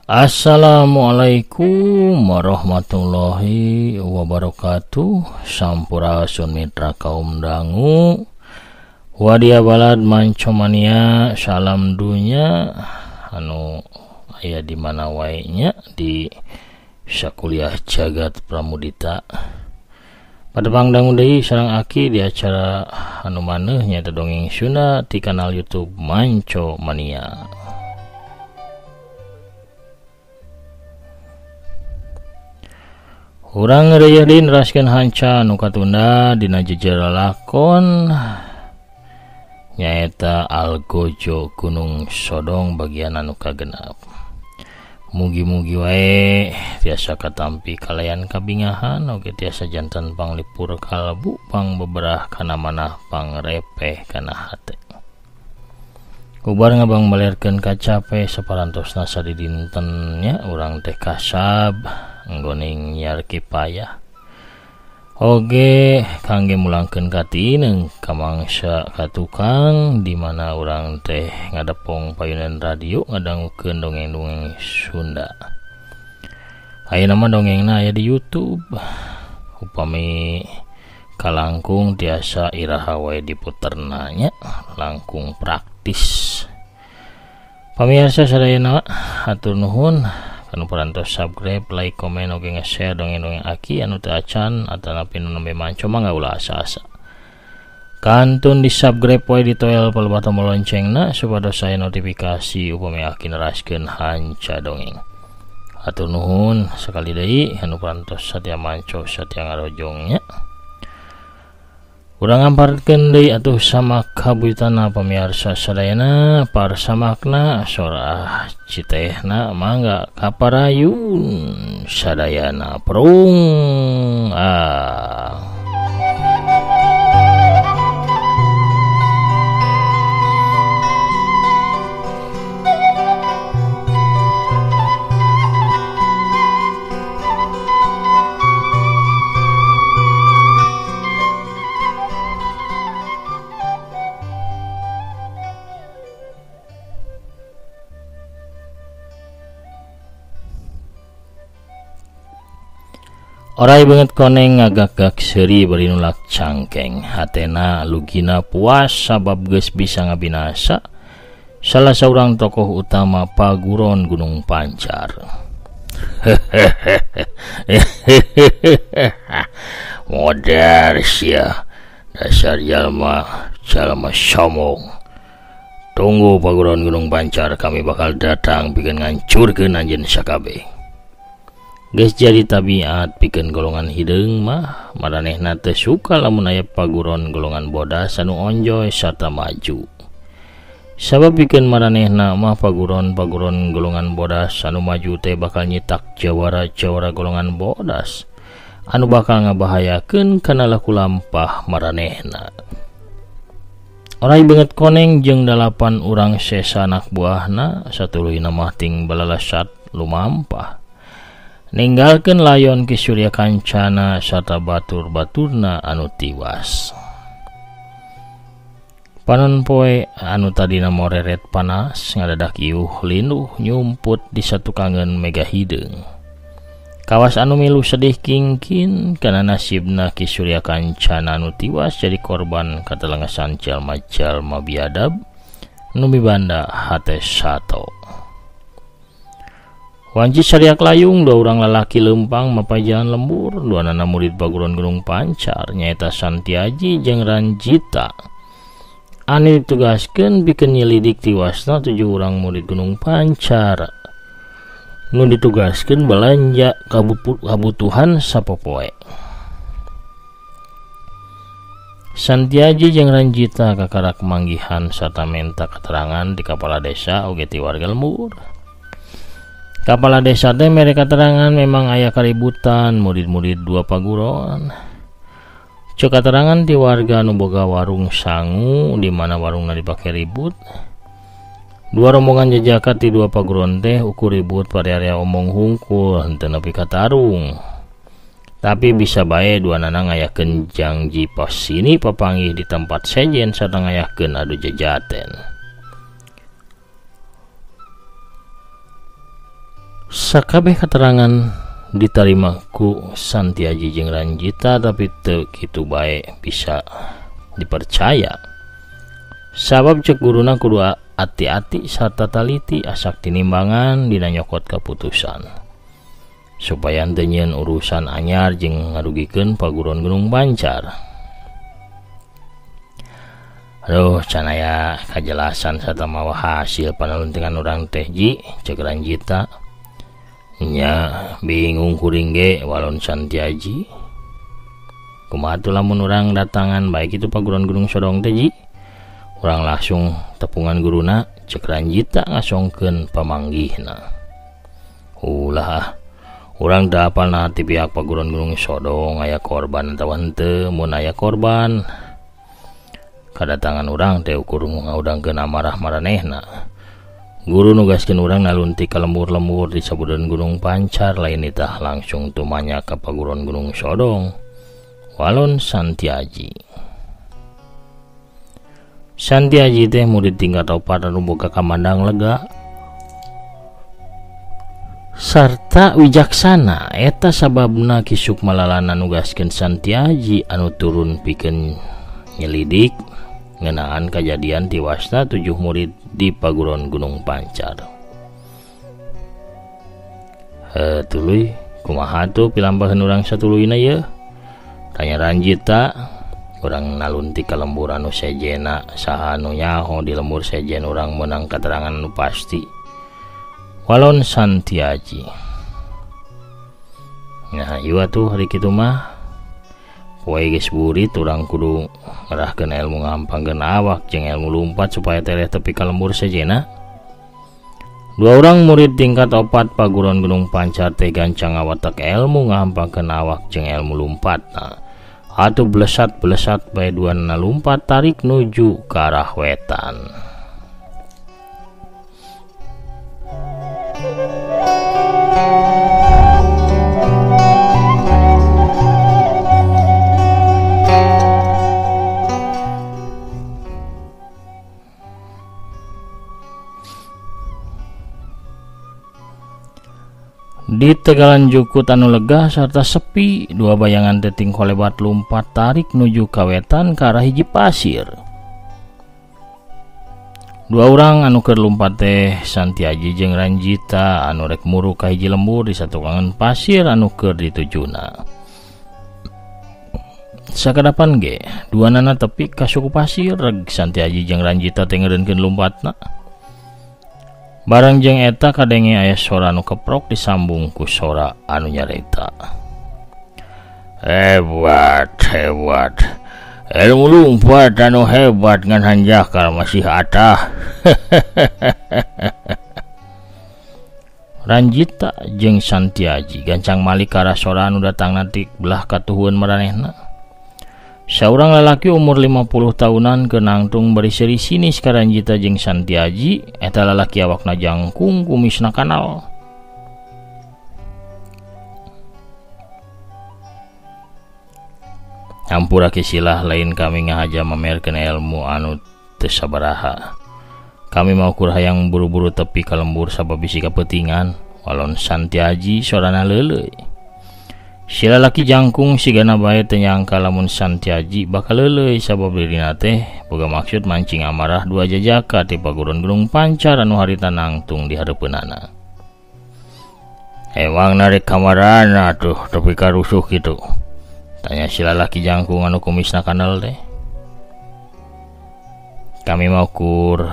Assalamualaikum warahmatullahi wabarakatuh. Sampurasun mitra kaum dangu, wadia balad mancomania, salam dunya anu aya di mana wae nya di sakuliah jagat pramudita. Pada pangdangu deui sareng aki di acara anu maneuh nyaeta dongeng Sunda di kanal YouTube Manco Mania. Urang reuyeun deui neraskeun hanca nu katunda dina jejer lakon nyaeta Algojo Gunung Sodong bagian anu kagenap. Mugi-mugi wae tiasa katampi kalayan kabingahan oge tiasa jantan panglipur kalbu pangbeberah kana manah pangrepeh kana hate. Kubar ngabang balerkeun kacape saparantosna sadidinten nya urang teh kasab nggoning nyiar kipayah oge kangge mulangkeun katineng ka mangsa ka tukang di mana urang teh ngadepong payunan radio ngadangukeun dongeng-dongeng Sunda. Ayeuna mah dongengna aya di YouTube. Upami kalangkung tiasa iraha wae diputerna nya, langkung praktis. Pamirsa sadayana hatur nuhun anu parantos subscribe, like, komen, oge nge-share dongeng-dongeng aki anu teu acan atanapi nu nembe manco mangga ulah asa-asa. Kantun di subscribe wae ditoel palebah tombol loncengna supados aya notifikasi upami aki neraskeun hanca dongeng. Hatur nuhun sakali deui anu parantos satia manco satia ngarojong nya. Urang ngamparkeun deui atuh samak kabuyutana pamiarsa sadayana parsamakna sorah citehna mangga kaparayun sadayana prung ah. Orai banget koneng ngagak-gak seuri bari nulak cangkeng. Hatena lugina puas sabab geus bisa ngabinasa salah saurang tokoh utama Paguron Gunung Pancar. Modar sia, dasar jalma jalma sombong. Tunggu Paguron Gunung Pancar, kami bakal datang pikeun ngancurkeun anjeun sakabeh. Geus jadi tabiat pikeun golongan hideung mah maranehna teu suka lamun aya paguron golongan bodas anu onjoy sarta maju. Sabab pikeun maranehna mah paguron-paguron golongan bodas anu maju teh bakal nyitak jawara-jawara golongan bodas anu bakal ngabahayakeun kana laku lampah maranehna. Orai beungeut koneng jeung 8 urang sesa anak buahna satuluyna mah ting balalasat lumampah. Ninggalkeun layon Ki Surya Kancana sarta batur-baturna anu tiwas. Panon poe anu tadina moreret panas ngadadak iuh linduh nyumput di satukangeun mega hideung. Kawas anu milu sedih kingkin kana nasibna Ki Surya Kancana anu tiwas jadi korban katelengesan jalma-jalma biadab nu mibanda hate sato. Wanci sariak layung dua urang lalaki lempang mapay jalan lembur dua nana murid Paguron Gunung Pancar nyaeta Santiaji jeung Ranjita. Anu ditugaskeun pikeun nyelidik tiwasna 7 urang murid Gunung Pancar nu ditugaskeun belanja kabutuhan sapopoe. Santiaji jeung Ranjita kakarak manggihan sarta menta keterangan di kepala desa oge ti warga lembur. Kepala desa teh mere keterangan memang aya kaributan murid-murid dua paguron. Cek keterangan ti warga nu boga warung sangu di mana warungna dipake ribut. Dua rombongan jejaka ti dua paguron teh ukur ribut pada area omong hungkul henteu nepi ka tarung. Tapi bisa bae dua nana ngayakeun janji pos sini papanggih di tempat sejen sarta ngayakeun adu jejaten. Sakabeh keterangan ditarima ku Santiaji jeung Ranjita tapi teu kitu bae bisa dipercaya. Sabab cek guruna kudu ati-ati sarta taliti asak tinimbangan dina nyokot kaputusan. Supaya teu nyieun urusan anyar jeung ngarugikeun paguron Gunung Pancar. Aduh, can aya kajelasan sarta mawa hasil panaluntingan urang teh ji, cek Ranjita. Nya bingung kuring ge walon Santiaji. Kumaha tuh lamun urang datangan baik itu paguron Gunung Sodong teh ji? Urang langsung tepungan guruna, cek Ranjita ngasongkeun pamanggihna. Ulah, urang teu apal nah ti pihak paguron Gunung Sodong aya korban atawa henteu, mun aya korban kadatangan urang teh ukur ngaudangkeun amarah maranehna. Guru nugaskeun urang naluntik ka lembur-lembur di sabudeun Gunung Pancar lain itah langsung tumanya ka paguron Gunung Sodong. Walon Santiaji. Santiaji teh murid tingkat opat anu boga kamandang lega sarta wijaksana. Eta sababna Ki Sukma Lalana nugaskeun Santiaji anu turun pikeun nyelidik ngeunaan kajadian tiwasna 7 murid di paguron Gunung Pancar. Tuluy kumaha tuh pilampaheun urang satuluyna yeuh? Tanya Ranjita. Urang naluntik ka lembur anu sejena, saha anu nyaho di lembur sejen urang meunang keterangan anu pasti. Walon Santiaji. Nah, ieu atuh hari kitu mah poe geus burit urang kudu ngerahkeun ilmu ngampangkeun awak jeung ilmu lumpat supaya tereh tepi ka lembur sejena. Dua orang murid tingkat opat paguron Gunung Pancar teh gancang ngawatek ilmu ngampangkeun awak jeung ilmu lumpat. Nah, atuh belesat-belesat bae duana lumpat tarik nuju ka arah wetan. Di tegalan jukut anu lega sarta sepi, dua bayangan teh tingkolebat lumpat tarik nuju ka wetan ka arah hiji pasir. Dua orang anu keur lumpat teh Santiaji jeung Ranjita anu rek muru ka hiji lembur di satukangan pasir anu keur ditujuna. Sakadapan ge, duanana tepi ka suku pasir, reg Santiaji jeung Ranjita teh ngeureunkeun lumpatna. Barang jeung eta kadenge aya sora anu keprok disambung ku sora anu nyarita. Hebat, hebat. Ilmu lumpat anu hebat ngan hanjakal masih atah. Ranjita jeung Santiaji gancang malik ka arah sora anu datangna ti belah katuhueun maranehna. Saurang lalaki umur 50 tahunan keur nangtung bari seuri sinis ka Ranjita jeung Santiaji. Eta lalaki awakna jangkung kumisna kanal. Hampura kisilah lain kami ngahaja mamerkeun ilmu anu teu sabaraha. Kami mau kur hayang buru-buru tepi ka lembur sabab bisi kapeutingan. Walon Santiaji sorana leuleuy. Si lalaki jangkung sigana bae teu nyangka lamun Santiaji bakal leuleuy sabab dirina teh boga maksud mancing amarah dua jajaka ti paguron Gunung Pancar anu harita nangtung di hareupeunana. Emang narik kamarana tuh tepi ka rusuh kitu? Tanya si lalaki jangkung anu kumisna kanal teh. Kami mau kur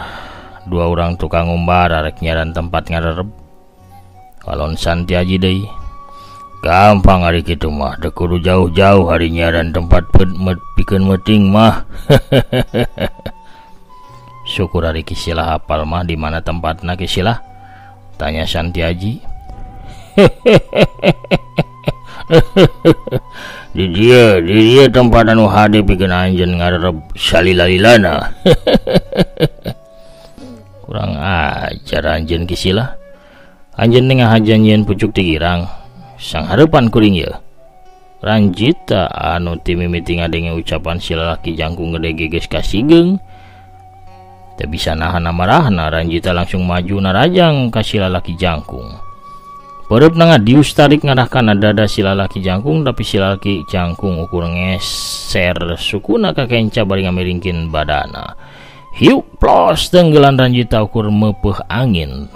dua orang tukang ngumbar arek nyaran tempat ngarerep. Walon Santiaji deui. Gampang hari kitu mah, teu kudu jauh-jauh hari nyaran tempat pikeun meuting mah. Syukur hari kisilah hafal mah di mana tempatna kisilah? Tanya Santiaji. Di dia tempat anu hade pikeun anjeun ngarerep salila-lilana. Kurang ajar anjeun kisilah. Anjeun teh ngahaja nyieun pucuk ti girang. Sang hareupan kuring ieu. Ranjita anu ti mimiti ngadenge ucapan si lalaki jangkung gede geus kasigeung. Teu bisa nahan amarahna, Ranjita langsung maju narajang ka si lalaki jangkung. Pereupna ngadius tarik ngarah kana dada si lalaki jangkung tapi si lalaki jangkung ukur ngeser sukuna ka kenca bari ngamiringkeun badana. Hiuk plos tenggelan Ranjita ukur meupeuh angin.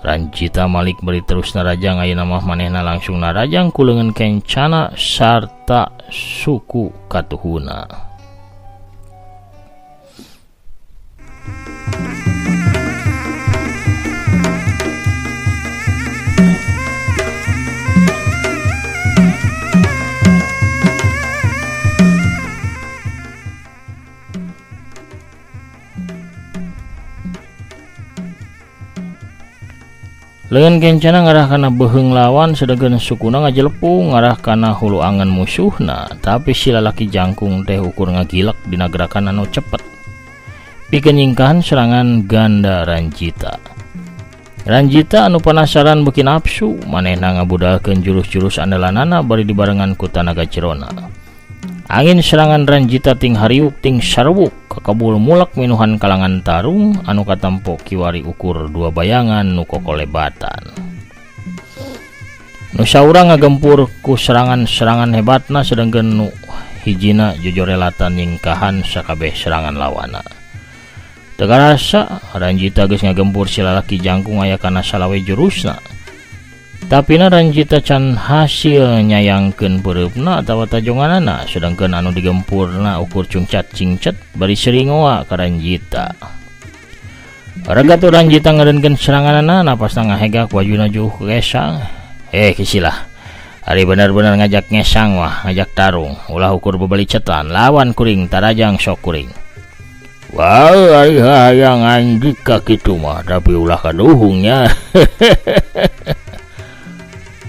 Ranjita malik bari terus narajang ayeuna mah manehna langsung narajang ku leungeun kencana sarta suku katuhuna. Leungeun kencana ngarah kana beuheung lawan sedengkeun sukuna ngajelepung ngarah kana hulu angan musuhna, tapi si lalaki jangkung teh ukur ngagilek dina gerakan anu cepet pikeun nyingkahan serangan ganda Ranjita. Ranjita anu panasaran beuki nafsu manehna ngabudalkeun jurus-jurus andalanana bari dibarengan ku tanaga jerona. Angin serangan Ranjita ting hariuk ting sarwuk kakabul mulak minuhan kalangan tarung anu katampo kiwari ukur dua bayangan nu kokolebatan. Nu saurang ngagempur ku serangan-serangan hebatna sedengkeun nu hijina jojorelatan nyingkahan sakabeh serangan lawana. Teu karasa Ranjita geus ngagempur si lalaki jangkung aya kana salawe jurusna. Tapina Ranjita can hasil nyayangkeun peureupna atawa tajonganana sedangkeun anu digempurna ukur cungcat cingcet bari seringoa ka Ranjita. Regat Ranjita ngadeunkeun seranganana napasna ngahegak wajuna juh gesang. Kisilah. Ari bener-bener ngajak ngesang wah, ngajak tarung, ulah ukur bebalicetan lawan kuring tarajang sok kuring. Wah, ari hayang andika kitu mah tapi ulah kaduhungnya.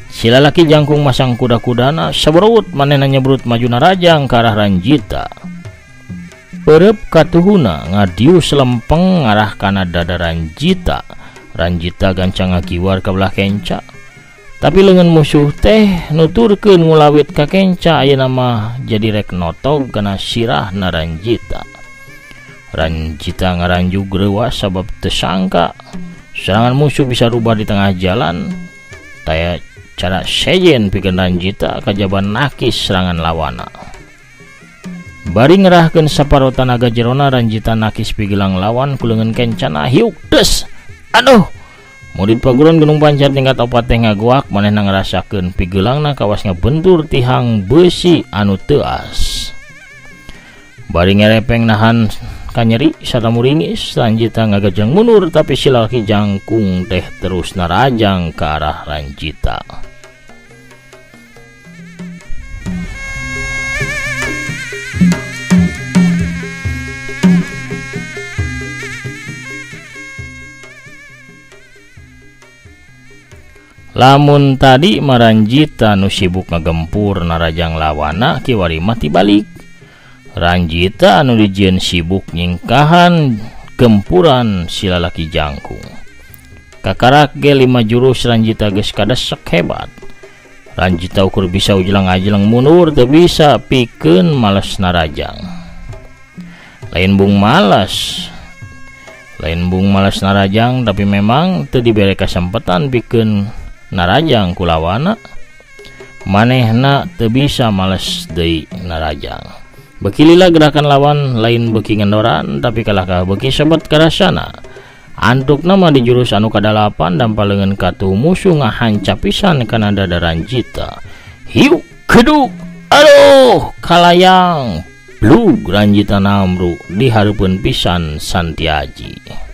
Si lalaki jangkung masang kuda-kudana saberut manehna nyebrut maju narajang ka arah Ranjita. Peureub katuhuna ngadius lempeng ngarah kana dada Ranjita. Ranjita gancang ngakiwar ka belah kenca. Tapi leungeun musuh teh nuturkeun ngulawit ka kenca ayeuna mah jadi rek notog kana sirahna Ranjita. Ranjita ngaranjug reuas sabab teu sangka serangan musuh bisa rubah di tengah jalan. Taya cara sejen pikeun Ranjita kajaban nakis serangan lawana. Bari ngerahkeun saparo tanaga jerona Ranjita nakis pigelang lawan ku leungeun kencana hiuk des. Aduh. Murid paguron Gunung Pancar tingkat opat teh ngagoak manehna ngarasakeun pigelangna kawas ngabentur tihang beusi anu teuas. Bari ngerepeng nahan kanyeri sarta muringis Ranjita ngagajeng mundur tapi si lalaki jangkung teh terus narajang ke arah Ranjita. Lamun tadi Maranjita nu sibuk ngagempur narajang lawana kiwari mah tibalik. Ranjita anu dijieun sibuk nyingkahan gempuran si lalaki jangkung. Kakarak ge 5 jurus Ranjita geus kadesek hebat. Ranjita ukur bisa ujelang-ajelang mundur teu bisa pikeun males narajang. Lain bung malas. Lain bung malas narajang tapi memang teu dibere kasempatan pikeun narajang kulawana. Manehna teu bisa males deui narajang. Beki lila gerakan lawan lain beki ngendoran tapi kalahkah beki sebet karasana. Antukna mah di jurus anu kadalapan dampal leungeun katuh musuh ngahancap pisan kana dada Ranjita. Hiuk keduk aduh kalayang blug Ranjita namru di hareupeun pisan Santiaji.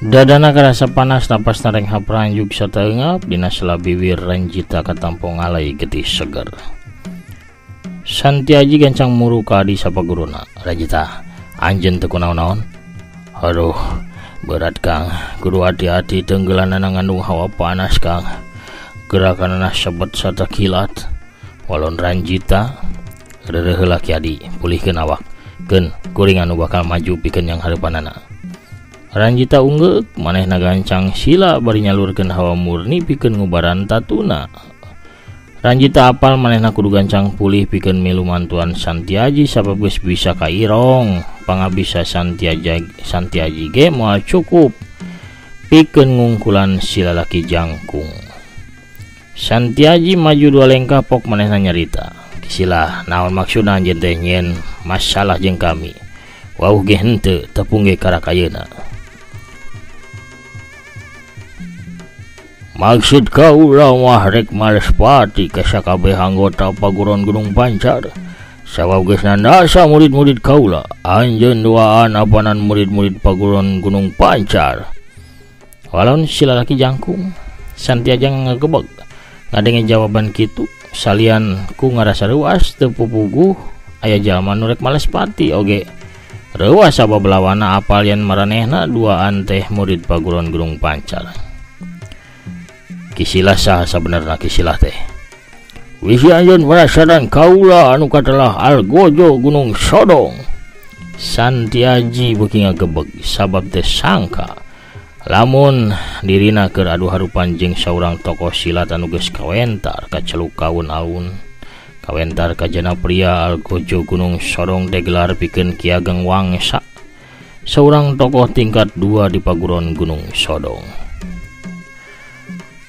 Dadana karasa panas napas narenghap ranjug sateungap dina sela biwir Ranjita katampo ngalai getih seger. Santiaji gancang muruka di sapaguruna. Ranjita, anjeun teu kunaon-naon? Aduh, berat Kang. Kudu hati-hati tenggelanana ngandung hawa panas Kang. Gerakanana sebet sarta kilat. Walon Ranjita reureuh heula Ki Adi, pulihkeun awak. Keun kuring anu bakal maju pikeun yang hareupanana. Ranjita unggeuk manehna gancang sila bari nyalurkeun hawa murni pikeun ngubaran tatuna. Ranjita apal manehna kudu gancang pulih pikeun milu mantuan Santiaji sabab geus bisa kairong Pangabisa Santiaji ge moal cukup pikeun ngungkulan si lalaki jangkung. Santiaji maju dua lengkah pok manehna nyarita. Kisilah naon maksudna anjeun teh nyieun masalah jeung kami. Wauh ge henteu tepung ge karak ayeuna. Maksud kaula mah rek malespati ka sakabeh anggota paguron Gunung Pancar. Sabab geus nandasa murid-murid kaula, anjeun duaan apanan murid-murid paguron Gunung Pancar. Walaun si lalaki jangkung, Santiaji ngagebeg ngadenge jawaban kitu, salian ku ngarasa reuas teu pupuguh aya jalma nu rek malespati oge. Reuas sabab lawana apal yen maranehna duaan teh murid paguron Gunung Pancar. Kisilah saha sabenerna kisilah teh. Wisi anjeun penasaran kaula anu katelah Algojo Gunung Sodong. Santiaji beuki ngagebeg sabab teh sangka lamun dirina keur adu harupan jeung saurang tokoh silat anu geus kawentar kaceluk kaun-aun. Kawentar kajana pria Algojo Gunung Sodong teh gelar pikeun Ki Ageng Wangsa, saurang tokoh tingkat 2 di paguron Gunung Sodong.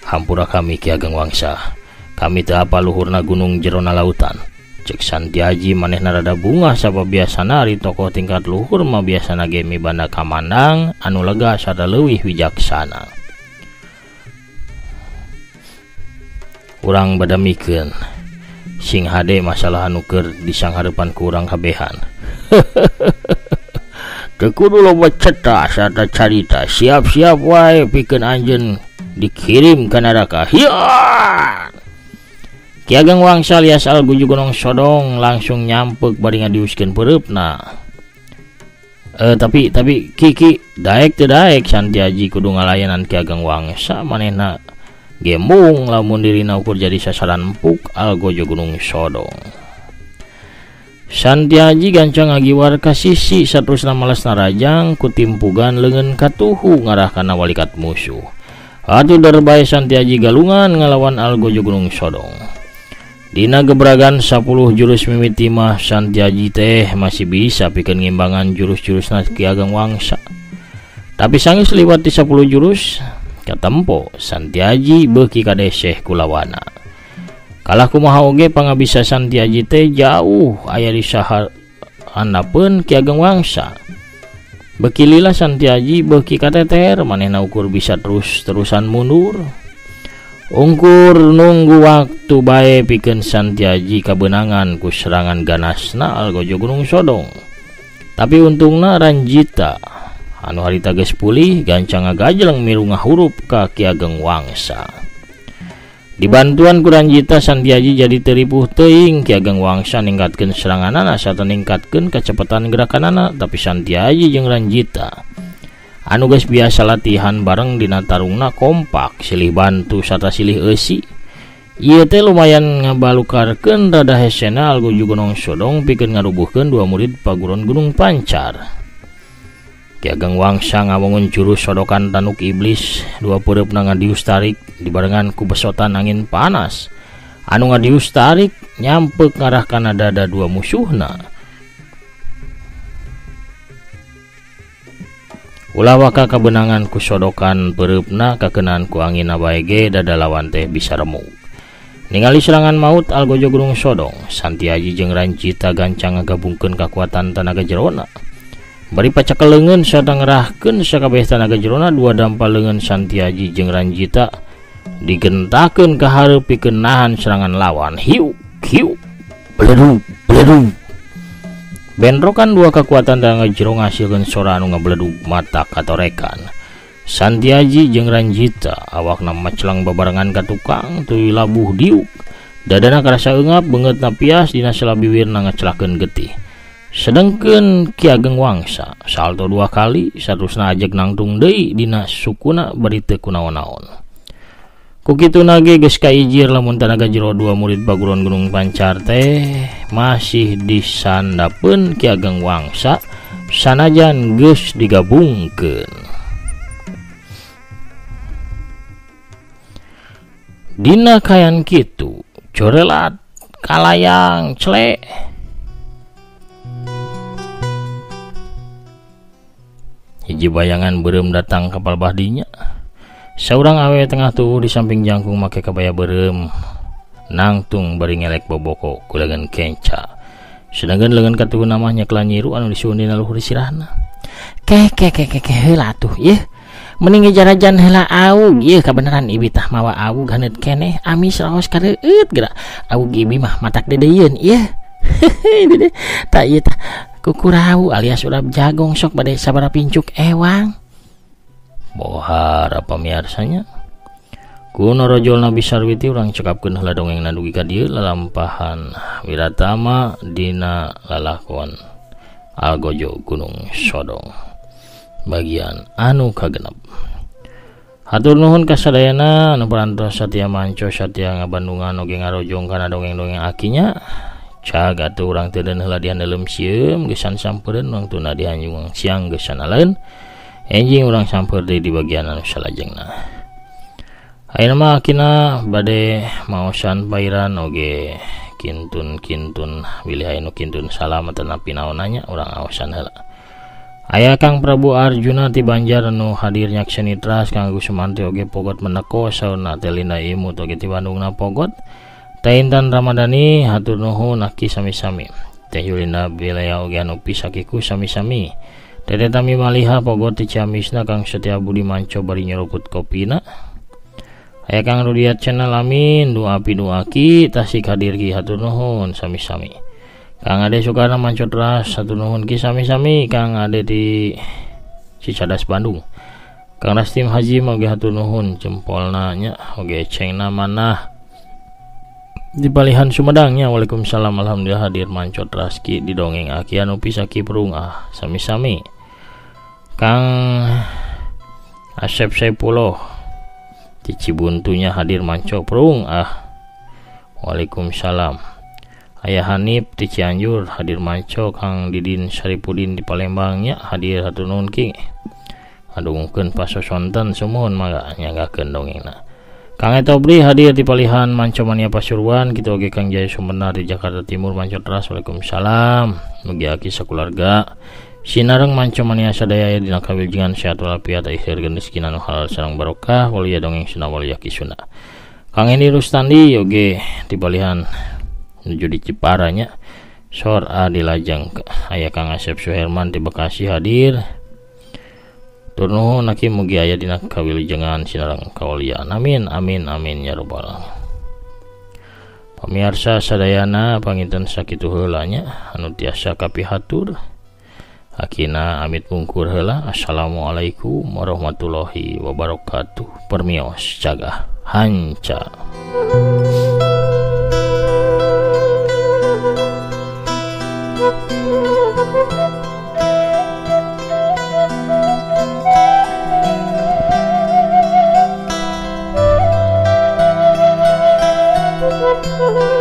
Hampura kami Ki Ageng Wangsa, kami teu apal luhurna gunung jerona lautan. Cek Santiaji manehna rada bungah sabab biasana ari tokoh tingkat luhur mah biasana ge mibanda kamandang anu lega sarta leuwih wijaksana. Urang badamikeun sing hade masalah anu keur disanghareupan ku urang kabehan. Teu kudu loba ceta sarta carita, siap-siap wae pikeun anjeun dikirim ka neraka. Hiya! Ki Ageng Wangsa alias Algojo Gunung Sodong langsung nyampek bari ngadiuskeun peureupna. Tapi Ki daek teu daek Santiaji kudu ngalayanan Ki Ageng Wangsa manehna gembung lamun dirina ukur jadi sasaran empuk Algojo Gunung Sodong. Santiaji gancang ngagiwar ka sisi saterusna males narajang kutimpugan leungeun katuhu ngarah kana walikat musuh. Atuh darbae Santiaji galungan ngalawan Algojo Gunung Sodong. Dina gebragan 10 jurus mimiti mah Santiaji teh masih bisa pikeun ngimbangan jurus-jurusna Ki Ageng Wangsa. Tapi sanggeus liwat di 10 jurus katempo Santiaji beuki kadeseh ku lawana. Kalah kumaha oge pangabisa Santiaji teh jauh aya di sahandapeun Ki Ageng Wangsa. Beuki lila Santiaji beuki kateter manehna ukur bisa terus-terusan mundur. Ungkur nunggu waktu bae pikeun Santiaji kabeunangan ku serangan ganasna Algojo Gunung Sodong. Tapi untungna Ranjita anu harita geus pulih gancang ngagajeleng milu ngahurup ka Ki Ageng Wangsa. Dibantuan ku Ranjita Santiaji jadi teu ripuh teuing. Ki Ageng Wangsa ningkatkeun seranganana sarta ningkatkeun kecepatan gerakanana, tapi Santiaji jeung Ranjita anu geus biasa latihan bareng dina tarungna kompak silih bantu sarta silih eusi. Ieu teh lumayan ngabalukarkeun rada hesena Algojo Gunung Sodong pikeun ngarubuhkeun dua murid paguron Gunung Pancar. Ki Ageng Wangsa ngawangun jurus sodokan tanuk iblis, dua peureupna ngadius tarik dibarengan ku besotan angin panas anu ngadius tarik nyampek ngarah kana dada dua musuhna. Ulah waka kabenangan ku sodokan peureupna kakenaan ku angin bae ge dada lawan teh bisa remuk. Ningali serangan maut Algojo Gunung Sodong, Santiaji jeung Ranjita gancang ngagabungkeun kakuatan tanaga jerona. Bari pacakel leungeun sarta ngerahkeun sakabeh tanaga jerona, dua dampal leungeun Santiaji jeung Ranjita digentakeun ka hareup pikeun nahan serangan lawan. Hiu hiu bledug bledug. Bentrokan dua kekuatan tanaga jero ngasilkeun sora anu ngabeledug mata katorekan. Santiaji jeung Ranjita awakna macelang babarengan ka tukang tuluy labuh diuk. Dadana karasa eungap, beungeutna pias dina sela biwirna ngecelakeun getih. Sedengkeun Ki Ageng Wangsa salto dua kali saterusna ajeg nangtung deui dina sukuna bari teu kunaon-naon. Ku kituna ge geus kaijir lamun tanaga jero dua murid paguron Gunung Pancar teh masih disandapeun Ki Ageng Wangsa sanajan geus digabungkeun. Dina kayan kitu corelat kalayang clek. Hiji bayangan beureum datang ka palbah dinya. Saurang awewe tengah tubuh di samping jangkung make kabaya beureum. Nangtung bari ngelek boboko ku leungeun kenca. Sedangkan leungeun katuhuna mah nyeklan nyiru anu disuhun dina luhur sirahna. Keh keh keh keh heula atuh yeuh. Mending jarajan heula aug ieu kabeneran ibi tah mawa aug haneut keneh amis raos kareueut geura. Aug ibi mah matak deudeuyeun ieu. Dede tah ieu tah kukurau alias urap jagong sok bade sabaraha pincuk ewang. Bohar pamiarsanya. Ku norojol Nabi Sarwiti urang cekapkeun heula dongengna dugi ka dieu lalampahan Wiratama dina lalakon Algojo Gunung Sodong bagian anu kagenep. Hatur nuhun kasadayana anu parantos satia manco satia ngabandungan oge ngarojong kana dongeng-dongeng akinya. Cag atuh urang teu deun heula dihandeleum sieum geusan sampereun urang tuna dihanjung siang geusan aleun. Enjing urang samper deui di bagian anu salajengna. Ayeuna mah akina bade maosan pairan oge kintun-kintun bilih aya nu kintun salam atanapi naonanya urang aosan heula. Aya Kang Prabu Arjuna ti Banjar nu hadir nyakseni teras Kang Agus Sumanti oge pogot meneko saurna teh Linda Imut oge ti Bandungna pogot. Teh Intan Ramadhani hatur nuhun aki sami-sami. Teh Yulinda Bilaya oge anu pisakiku sami-sami. Teh Tami Maliha pogot ti Ciamisna Kang Setia Budi Manco bari nyeruput kopina. Aya Kang Rudiat channel amin doa piduaki tasik hadir ki hatur nuhun sami-sami. Kang Ade Soekarno manco teras satu nuhun ki sami-sami. Kang Ade di Cicadas Bandung. Kang Rastim Haji oge hatur nuhun jempolna nya oge cengna manah di palihan Sumedangnya. Waalaikumsalam alhamdulillah hadir manco teras ki di dongeng aki anu pisaki perung ah sami-sami. Kang Asep Saipullah di Cibuntunya hadir manco perung ah. Waalaikumsalam. Ayah Hanif di Cianjur hadir manco. Kang Didin Saripudin di Palembangnya hadir hatur nuhun ki. Adungkeun pasosonten sumuhun mangga nyanggakeun dongengna. Kang Etobri hadir di Palihan Manco Mania Pasuruan kitu oge Kang Jaya Sumenar di Jakarta Timur manco teras. Waalaikumsalam. Mugi aki sakeluarga sinareng Manco Mania sadaya aya dina kawilujengan sehat walafiat akhir rezeki anu halal sareng barokah walia dongeng suna walia kisuna. Kang Endi Rustandi oge di Palihan menuju di Ciparanya sor a di Lajeng. Aya Kang Asep Suherman di Bekasi hadir. Tur nuhun aki mugi aya dina kawilujengan sinareng kawalian. Amin amin amin ya rabbal alamin. Pamiarsa sadayana panginten sakitu heula nya anu tiasa kapihatur. Akina amit mungkur heula. Assalamualaikum warahmatullahi wabarakatuh. Permios cagah hanca. Thank you.